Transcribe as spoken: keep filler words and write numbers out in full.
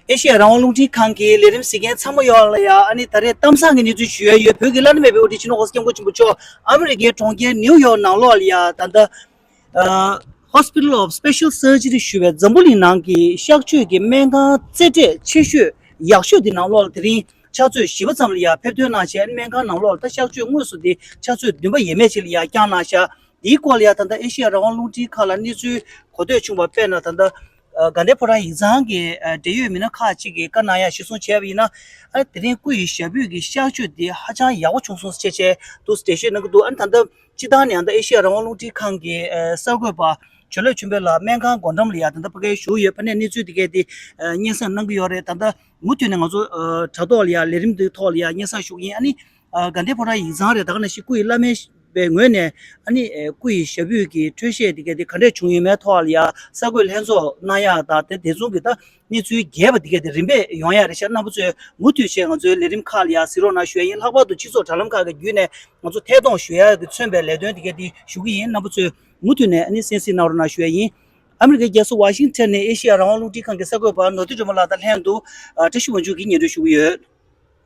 ཨེ་ཤེ་ཡ་རང་དབང་རླུང་འཕྲིན་ཁང་གི་ལས་རིམ་གཟིགས་མཁན་ཚང་མ་ཡོངས་ལ་ཡ། ཨ་ནི་ད་རེས་གཏམ་བཟང་གི་གནས་ཚུལ་ཞུ་ཡ་ཡོད། བོད་ཀྱི་བླ་ན་མེད་པའི་དབུ་ཁྲིད་སྤྱི་ནོར་༸གོང་ས་༸སྐྱབས་མགོན་ཆེན་པོ་མཆོག་ཨ་མི་རི་ཀའི་གྲོང་ཁྱེར་ནིའུ་ཡོག་ནང་ལོགས་ལ་ཡ། ད་ལྟ་ཨ་Hospital of Special Surgery ཞུ་བའི་འཛམ་བུ་གླིང་ནང་གི་གཤག་བཅོས་ཀྱི་སྨན་ཁང་རྩེ་གྲས་ཆེ་ཤོས་ཡག་ཤོས་དེ་ནང་ལོགས་ལ་དེ་རིང་ཕྱག་ཚོད་བཞི་པ་ཙམ་ལ་ཡ་ཕེབས་ཐོན་གནང་བྱས། སྨན་ཁང་ནང་ལོགས་ལ་ད་གཤག་བཅོས་དངོས་སུ་དེ་ཕྱག་ཚོད་བདུན་པ་ཡས་མས་ཅིག་ལ་ཡ་བསྐྱངས་གནང་ཤག་དེའི་སྐོར་ལ་ཡ་ད་ལྟ་ཨེ་ཤེ་ཡ་རང་དབང་རླུང་འཕྲིན་ཁང་ལ་གནས་ཚུལ་གོ་ཐོས་བྱུང་བ། དཔེར་ན་ད་ལྟ་ཨ་དགའ་ལྡན་ཕོ་བྲང་ཡིག་ཚང་གི་ཨ་འབྲེལ་ཡོད་མི་སྣ་ཁག་ཅིག་གིས་བཀའ་གནང་ཡ་གཞིར་བཟུང་བྱས་པ་ཡིན་ན། ཨ་དེ་རིང་སྐུ་ཡི་ཞབས་པུས་ཀྱི་གཤག་བཅོས་འདི་ཧ་ཅང་ཡག་པོ་བྱུང་སོང་ཟེར་བྱས་བྱས་འདུག་འགྲེལ་བཤད་གནང་གི་འདུག་ཨ་ནི་ད་ལྟ་སྤྱི་བཏང་ནས་ཨ་ད་ཨེ་ཤེ་ཡ་རང་དབང་རླུང་འཕྲིན་ཁང་གི་ཨ་གསར་འགོད་པ་འབྱོར་ལོས་ཆོས་འཕེལ་ལགས་སྨན་ཁང་སྒོ་འགྲམ་ལ་ཡ་ད་ལྟ་ཕ་གིར་བཞུགས་ཡོད། ཕ་ནས་གནས་ཚུལ་འདི་གས་དེ་ཨ་སྙན་སེང་གནང་གི་ཡོད་རེད། ད་ལྟ་མུ་མཐུད་ནས་ང་ཚོ་ཨ་དྲ་ཐོག་ལ་ཡ་ལས་རིམ་འདི་ཐོག་ལ་ཡ་སྙན་སེང་ཞུ་གི་ཡིན། ཨ་ནི་ཨ་དགའ་ལྡན་ཕོ་བྲང་ཡིག་ཚང་རེད། ད་ག་ནང་བཞིན་སྐུ་ཡི་བླ་སྨན་པའི་ངོས་ནས་ཨ་ནི་ཨ་སྐུ་ཡི་ཞབས་པུས་ཀྱི་འཕྲོད་བཞེས་འདི་གས་དེ་ག་འདྲས་བྱུང་ཡོད་མེད་ཐོག་ལ་ཡ་གསར་འགོད་ལྷན་ཚོགས་གནང་ཡག་དང་དེ་དེ་མཚུངས་ཀྱི་ད་གནས་ཚུལ་རྒྱས་པ་འདི་གས་དེ་རིམ་པས་ཡོང་ཡག་རེད་ཤག་རྣམ་པ་ཚོས་མུ་མཐུད་བྱས་ང་ཚོའི་ལས་རིམ་ཁག་ལ་ཡ་གཟིགས་རོགས་གནང་ཞུ་ཡ་ཡིན། ལྷག་པར་དུ་སྤྱི་ཚོགས་དྲ་ལམ་ཁག་གི་བརྒྱུད་ནས་ང་ཚོ་ཐད་གཏོང་ཞུ་ཡག་གི་མཚོན་པའི་ལས་དོན་འདི་གས་དེ་ཞུ་གི་ཡིན། རྣམ་པ་ཚོས་མུ་མཐུད་ནས་ཨ་ནི་གསན་གཟིགས་གནང་རོགས་གནང་ཞུ་ཡ་ཡིན། ཨ་མི་རི་ཀའི་རྒྱལ་ས་ཝ་ཤིང་ཊོན་ནས་ཨེ་ཤེ་ཡ་རང་དབང་རླུང་འཕྲིན་ཁང་གི་གསར་འགོད་པ་ནོར་བུ་སྒྲོལ་མ་ལགས་དང་ལྷན་དུ་ཨ་བཀྲ་ཤིས་དབང་ཕྱུག་གིས་སྙན་སྒྲོན་ཞུ་གི་ཡོད།